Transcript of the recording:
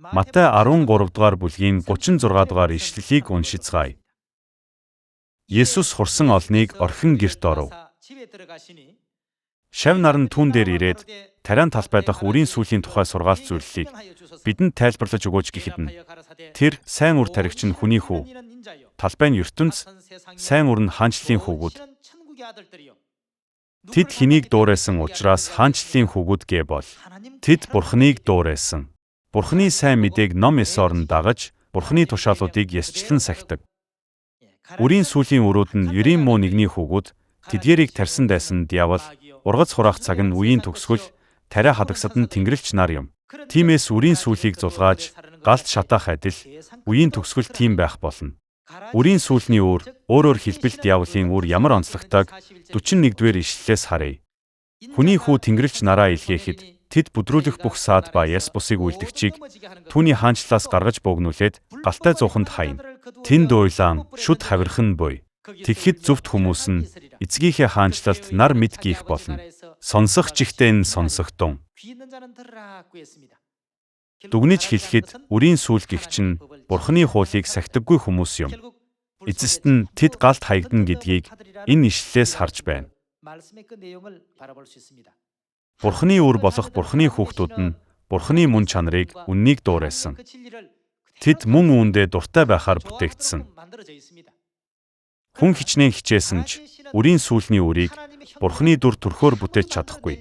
Матай 13 дугаар бүлгийн 36 дугаар ишлэлийг уншицгаая. Есүс хурсан олныг орхин герт оров. Шав нар нь түүн дээр ирээд тариан талбай дахь үрийн сүлийн тухай сургаалт зүйллийг бидэнд тайлбарлаж өгөөч гэхэд нь тэр сайн үр таригч нь хүний хүү, талбай нь ертөнц, сайн үр нь хаанчлалын хүүгүүд. Тэд хэнийг дуурайсан учраас хаанчлалын хүүгүүд гэ бол. Тэд Бурхныг дуурайсан. Бурхны сайн мэдээг ном ёсоор нь дагаж, Бурхны тушаалуудыг ёсчлон сахидаг. Үрийн сүлийн өрүүд нь 90 муу нэгний хүүгүүд, тэдгээрийг тарьсан дайсан диавол, ургац хураах цаг нь үеийн төгсгөл, тариа хадагсад нь тэнгэрлэгч нар юм. Тиймээс үрийн сүлийг зулгааж, галт шатаах адил үеийн төгсгөл тийм байх болно. Үрийн сүлний үр, өөрөөр хэлбэл диаволын үр ямар онцлогтойг 41-р ишлэлээс харъя. Хүний хүү тэнгэрлэгч нараа илгээхэд тэд бүдрүүлэх бүх саад ба яс бусыг үлдэгчийг түүний хаанчлалаас гаргаж богнүүлээд галтай зууханд хайна. Тэнд уйлаан шүд хавирах нь буй. Тэгэхэд зөвхт хүмүүс нь эцгийнхээ хаанчлалд нар мэд гийх болно. Сонсох чихтэй нь сонсогдсон. Дүгнэж хэлэхэд үрийн сүл гихч нь Бурхны хуулийг сахидаггүй хүмүүс юм. Эцэст нь тэд галт хаягдана гэдгийг энэ ишлэлээс харж байна. Бурхны үр болох Бурхны хүүхдүүд нь Бурхны мөн чанарыг үннийг дуурайсан. Тэд мөн үүндээ дуртай байхаар бүтээгдсэн. Хүн хичнээн хичээсэн ч үрийн сүлний үрийг Бурхны дүр төрхөөр бүтээж чадахгүй.